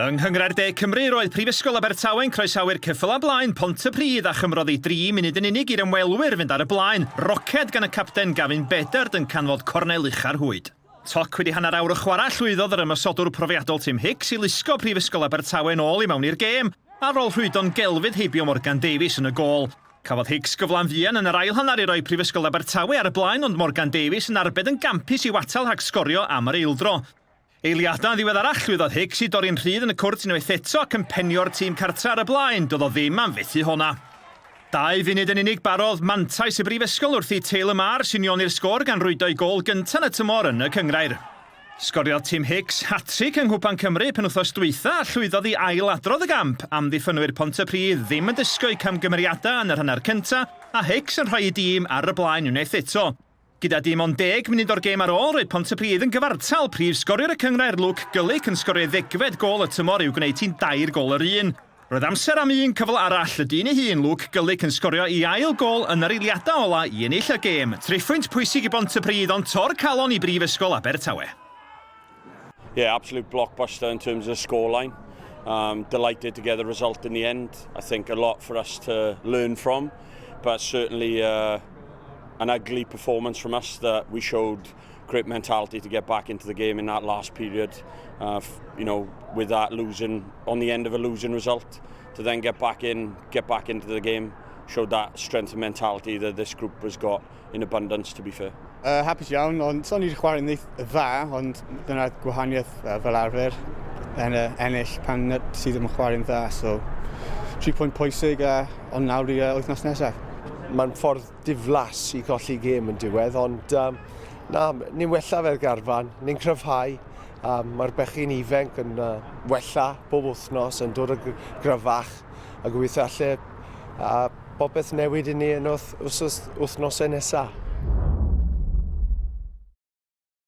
Yng Nghynghrair De Cymru, roedd Prifysgol Abertawe'n croesawu'r ceffylau blaen Pontypridd a chymrodd ei dri munud yn unig i'r ymwelwyr fynd ar y blaen, roced gan y capten Gavin Bedard yn canfod cornel ucha'r rhwyd. Toc wedi hanner awr o chwarae, llwyddodd yr ymosodwr profiadol Tim Hicks i lusgo Prifysgol Abertawe'n ôl i mewn i'r gêm, ar ôl rhwydo'n gelfydd heibio Morgan Davies yn y gôl. Cafodd Hicks gyfle'n fuan yn yr ail hanner i roi Prifysgol Abertawe ar y blaen ond Morgan Davies yn arbed yn gampus i'w atal rhag sgorio am yr eildro. Eiliadau yn ddiweddarach, llwyddodd Hicks i dorri'n rhydd yn y cwrt unwaith eto ac yn penio'r tîm cartre ar y blaen, doedd o ddim am fethu honna. 2 funud yn unig barodd mantais y brifysgol wrth i Taylor Marsh unioni'r sgôr gan rwydo'i gôl gyntaf yn y tymor yn y cynghrair. Sgoriodd Tim Hicks hat-tric yng Nghwpan Cymru penwythnos dwytha a llwyddodd i ail-adrodd y gamp, amddiffynwyr Pontypridd ddim yn dysgu o'u camgymeriadau yn yr hanner cyntaf a Hicks yn rhoi ei dîm ar y blaen unwaith eto. Gyda dim ond 10 munud o'r gêm ar ôl, roedd Pontypridd yn gyfartal, prif sgoriwr y cynghrair Luke Gullick yn sgorio ei ddegfed gôl y tymor i'w gwneud hi'n dair gôl yr un. Roedd amser am un cyfle arall, y dyn ei hun, Luke Gullick yn sgorio ei ail gôl yn yr eiliadau ola i ennill y gêm. Triphwynt pwysig i Bontypridd ond tor calon i Brifysgol Abertawe. Yeah, absolute blockbuster in terms of scoreline. Delighted to get the result in the end. I think a lot for us to learn from, but certainly an ugly performance from us that we showed great mentality to get back into the game in that last period. With that losing on the end of a losing result, to then get back in, get back into the game, showed that strength of mentality that this group has got in abundance, to be fair. Hapus iawn, ond so ni wedi chwarae'n dda, ond dyna'r gwahaniaeth fel arfer yn ennill pan sydd ddim yn chwarae'n dda. So, 3 pwynt pwysig, ond nawr i wythnos nesaf. Mae'n ffordd diflas i colli gêm yn diwedd, ond na, ni'n wella fel garfan, ni'n cryfhau. Mae'r bechgyn ifanc yn wella bob wythnos, yn dod yn gryfach, a gobeithio alle bopeth newid i ni yn wythnosau nesaf.